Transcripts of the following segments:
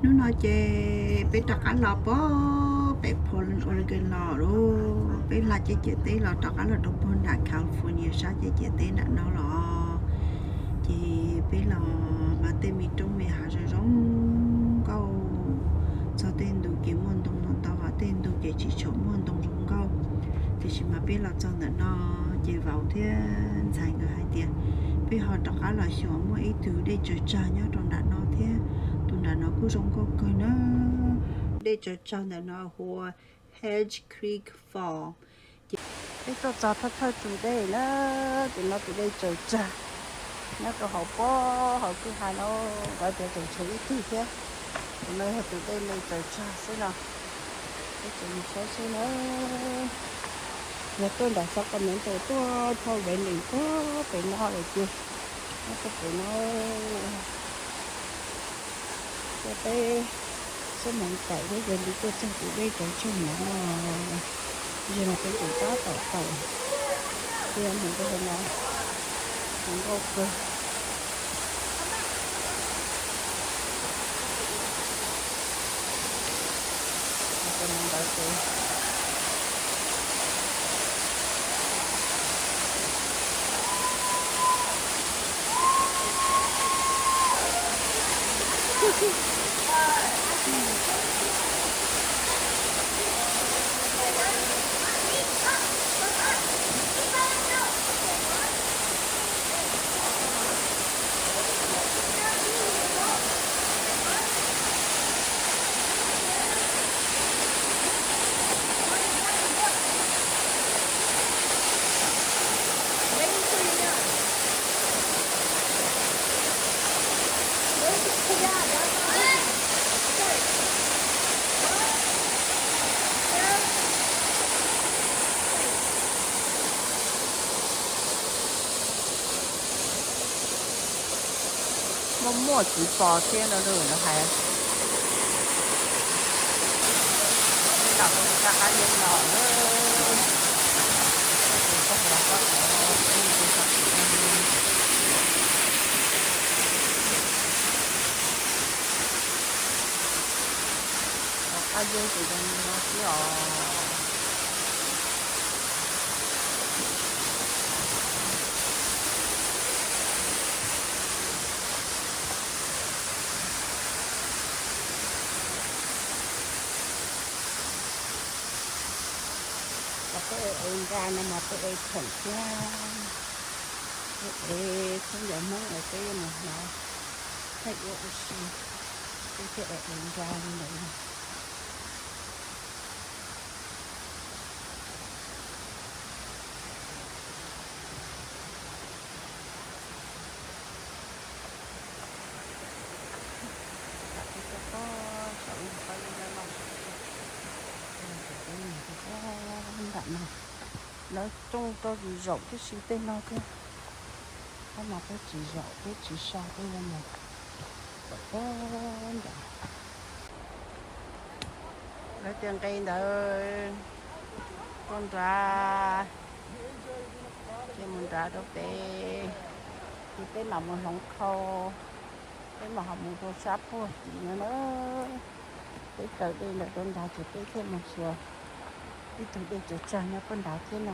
Hnub no ces peb rov qab los puag pem Portland, Oregon los lawm. Peb hla ciam teb los rov qab los rau puag nram California sab ciam teb nram no los. Ces peb los mas tej me roob me hav zoo zoo nkauj. Txog tej ntu ces muaj ntoo no tau, tej ntu ces tsis tshua muaj ntoo zoo nkauj. Tiam sis mas peb los txog ntawm no ces vauv thiab ntxhais nkawd hais tias peb ho rov qab los xyuas muaj ib tug dej tsaws tsag nyob rau nram no thiab. Tus nram no kuj zoo nkauj kawg na. Dej tsaws tsag ntawm no hu ua Hedge Creek Fall. Ces peb tuaj txog thawj thawj tus dej na, ces no tus dej tsaws tsag nyob rau hauv pob hauv kwj ha no, vauv tias tseem tshuav ib tug thiab. Tus no yog tus dej me tsaws tsag xwb no. Peb tseem mus saib seb na. Yog tuaj nram Sacramento tuaj dhau Redding tuaj pem no lawm ces nyob rau pem no. Ces peb xub moov tawm thiab ces li tuaj txog tus dej tsaws tsag no no. Zaum no peb tseem tab tom tawm, ces mus rau hauv no, zoo nkauj kawg. Mus ntawd ces muaj muaj txiv pos thiab no lawm lawv hais. Peb los rau hauv raj qab yeeb no lawm. Raj qab yeeb ces zoo li no xwb os. Cov peb ev ev nra no mas peb ev khoom thiab, peb ev khaub ncaws Hmoob es peb yuav mus hnov thaij ua ua si, peb thiaj ev ev nra li ntawd. Peb tuaj pob saum lub qab yeeb no, peb mus rau pob nram no. Lawv tsoo rau zaum tib si tej no thiab, tab mas peb tsis zaum peb tsis so peb yuav mus pob nram. Lawv tias nqe ntawd rau nrad, ces mus nrad rau pem, ces peb mam mus hloov khau, peb mam ho mus rau sab puag tid no na. Peb raws dej ntawd rau nrad ces peb thiaj mus xyuas ib tug dej tsaws tsag nyob puag nrad thiab no.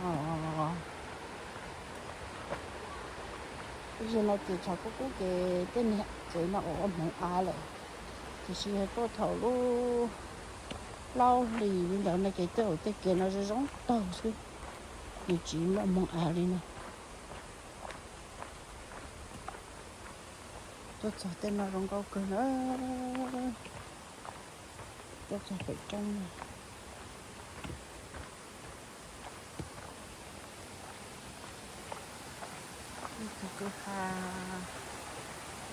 Ib zaug no ces tshav kub kub ces tej niag tsev no ua hmoov av lawm, tiam sis yog tuaj thaum lub plaub hlis li ntawd no ces tej zaum tej kev no zoo zoo taug xwb, nws tsis muaj hmoov av li no. Tuaj txog tej no zoo nkauj kawg na. Tuaj txog pem roob no. Ib tug kwj ha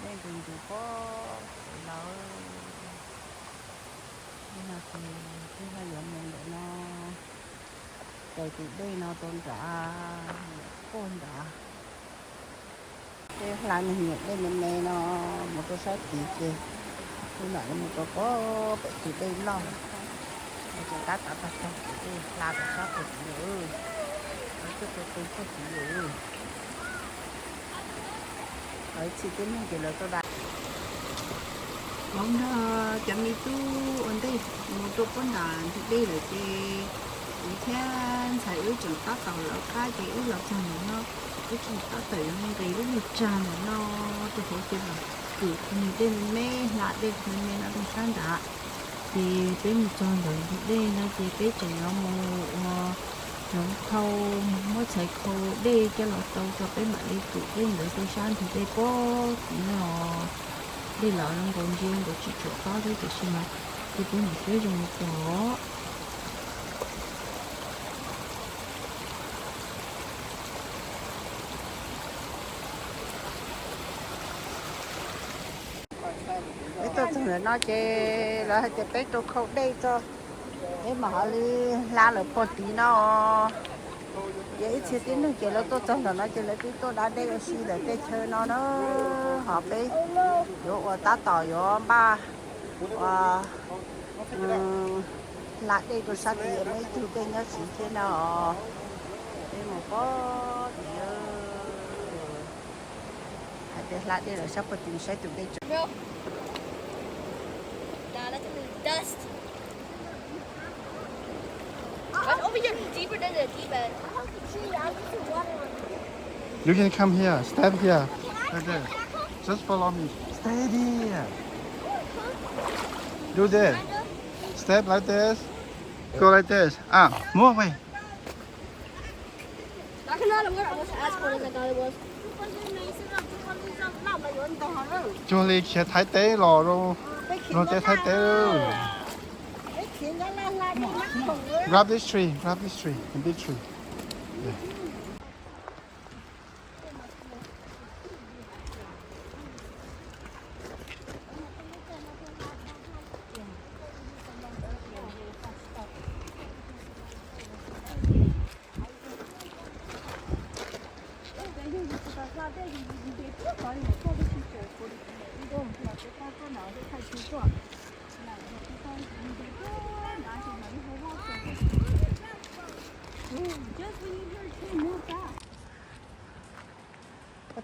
dej ntus ntus pob pem lawm. Ib no ces peb ho yuav mus ntawm no, raws tus dej no rau nrad, puag nrad. Peb hla niag nyuam dej me me no mus rau sab tid ces peb mam li mus rau pob pem tus dej loj. Ces tab tom tag tag tus dej hla rau sab pem tid lawm. Lawv tuaj rau pem tid lawm. Lawv txhij tib neeg ces lawv tuaj da. Hmoob nrog cov me tub ua ntej mus rau puag nram ntug dej lawm ces kuv thiab ntxhais wb tseem tab tom lawv qab ces wb los txog ntawm no, wb tseem tab tom yuav nqis lub niag tsag ntawm no rau hauv ces mam kwm niag dej me me, hla dej me me no rau sab nrad. Ces peb mus txog ntawm ntug dej no ces peb tseem yuav mus ua hloov khau, muab txhais khau dej coj los tau tso peb mam li kwm dej ntawd rau sab ntug dej puag tid no. Dej los nkaus ntsia nkaus tsis tshua tob thiab tiam sis mas ces peb mam siab zoo mus tod. Peb tuaj txog ntawm no ces lawv hais tias peb rau khau dej tso, peb mam ho li hla lawm puag tid no. Ces ib txhia tib neeg ces lawv tuaj txog ntawm no ces lawv twb tuaj da dej ua si ntawm tej chaw no na, ho peb yuav ua tab tom yuav npaj ua hla dej rau sab tid, muaj ib tug dej nyob siv thiab no. Peb mus puag tid, hais tias hla dej lawm sab puag tid saib tus dej tso. You can come here, stand here, like this. Just follow me. Stay there. Do this. Step like this. Go like this. Ah, move away. Cuag li khiav Thaib teb los rau, los teb Thaib teb. Grab this tree, grab this tree, a big tree.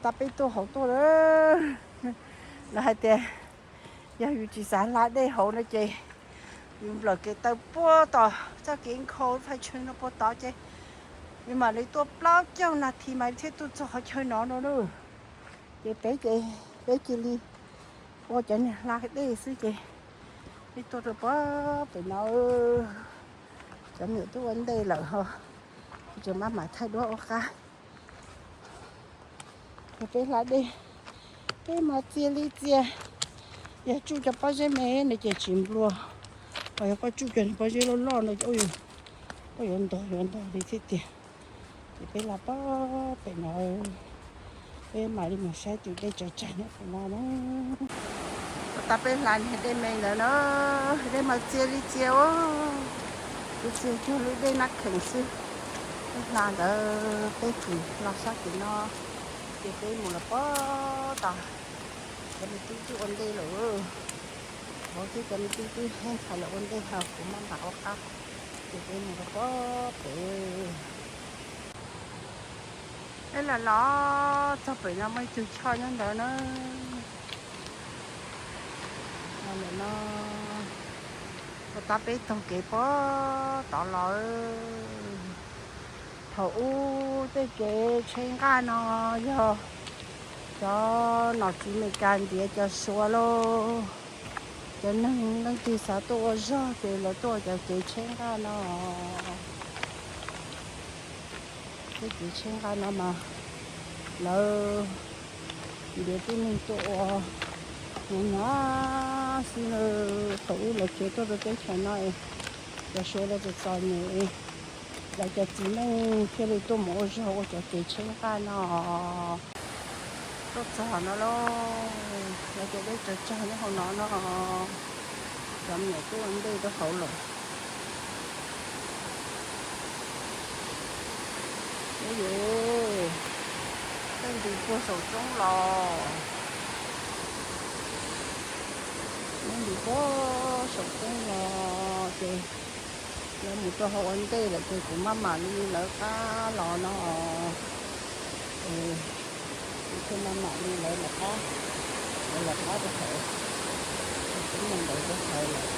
Tab peb tuaj hauv tuaj lawm, lawv hais tias yog yus tsis xav hla dej hauv no ces yus nplawm kev taw puag tom txoj kev nkhaus thaj chaw no puag tod ces yus mam li tuaj plaub caug nas this mas thiaj tuaj txog qhov chaw no no na. Ces peb ces peb cia li ua cov niag hla dej xwb ces peb tuaj rau puag pem no. Cov me nyuam twb ua ntej lawm ho, tseem maj mam thaij duab ua qab. Yog peb hla dej, peb mas txia li txia. Yog tsuj cov pob zeb me no ces tsis nplua, ho yog koj tsuj cov pob zeb loj loj no ces ua yuav ntog yuav ntog li thiab tiag. Ces peb hla puag pem no, peb mam li mus saib tus dej tsaws tsag nyob qhov no na. Tab peb hla niag dej me ntawd na, dej mas txia li txia, txia cuag lub dej Nab Khees xwb. Peb hla ntawd peb tsis los sab tim no, ces peb mus los puag tom cov me tub twb ua ntej lawm. Vauv thiab cov me tub twb heev tshaj lawm ua ntej, ho kuv maj mam ua qab, ces peb mus rau puag pem. Peb los los txog pem no muaj ib tug choj nyob ntawd na. Ua ntawm no, ua tab peb taug kev puag tod los. Thaum ub tej kev tsheb nqaj no yog cov nom tswv Amelikas ntiav cov Suav lauj, cov neeg leej twg xav tuaj ua zog ces lawv tuaj cov kev tsheb nqaj no. Tej kev tsheb nqaj no mas lawv ntiav tib neeg tuaj ua hnyav hnyav xwb na. Thaum ub lawv khiav tuaj rau teb chaws no, cov Suav lawv txom txom nyem, lawv cov txiv neej thiaj li tuaj mus ua zog ua cov kev tsheb nqaj no. Tuaj txog no lauj, lawv cov dej tsaws tsag nyob hauv no no, cov me nyuam twb ua ntej rau hauv lawm. Ub yuv, tej nti puag saum roob los, tej nti puag saum roob los ces lawv mus rau hauv ua ntej lawm ces kuv maj mam li lawv qab los no. Kuv thiaj maj mam li lawv lawv qab, lawv lawv qab rau hauv. Mus ntawd rau hauv lawm.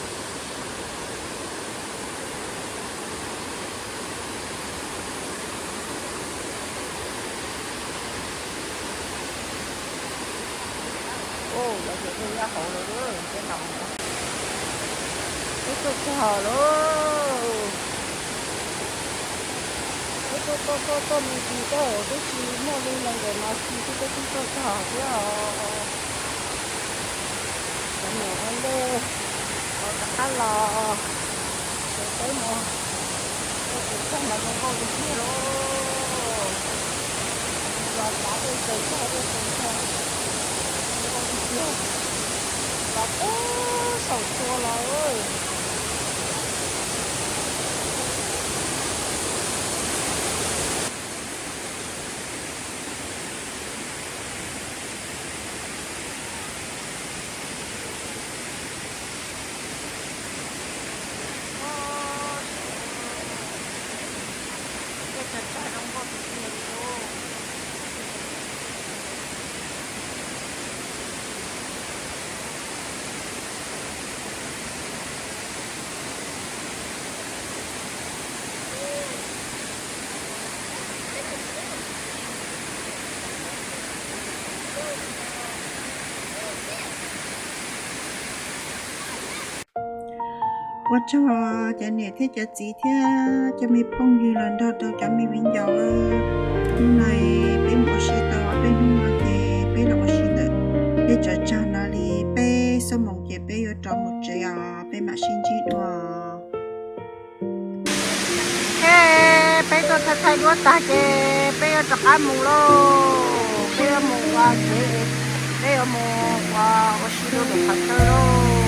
Ua, lawv tias tuaj nyob hauv lawm, peb los. Peb tuaj txog lawm. Peb tuaj tuaj tuaj tuaj me ntsis tuaj hauv twb tsis muaj li nees nkaum nas this xwb peb twb tuaj txog thiab os. Cov niam ua luaj, rov qab los, ces peb mus, peb tus txog mas zoo nkauj tiag tiag lauj. Los nrad dej tsaws tag dej tsaws tag, zoo nkauj tiag tiag. Los pem saum txua los. Tej tsav tsag zoo nkauj tiag tiag li lauj. Ua tsaug cov niam thiab cov txiv thiab cov me phooj ywg los nrog rau cov me viv ncaus. Hnub no peb mus ua si tau ob peb hnub no ces peb los ua si ntawm tej tsav tsag no li peb xuab moos ces peb yuav rov mus tsev os, peb mam sib ntsib dua. Peb tuaj thaij thaij duab tag ces peb yuav rov qab mus lauj. Peb yuav mus ua tsev, peb yuav mus ua, ua si rau lwm qhov chaw lauj.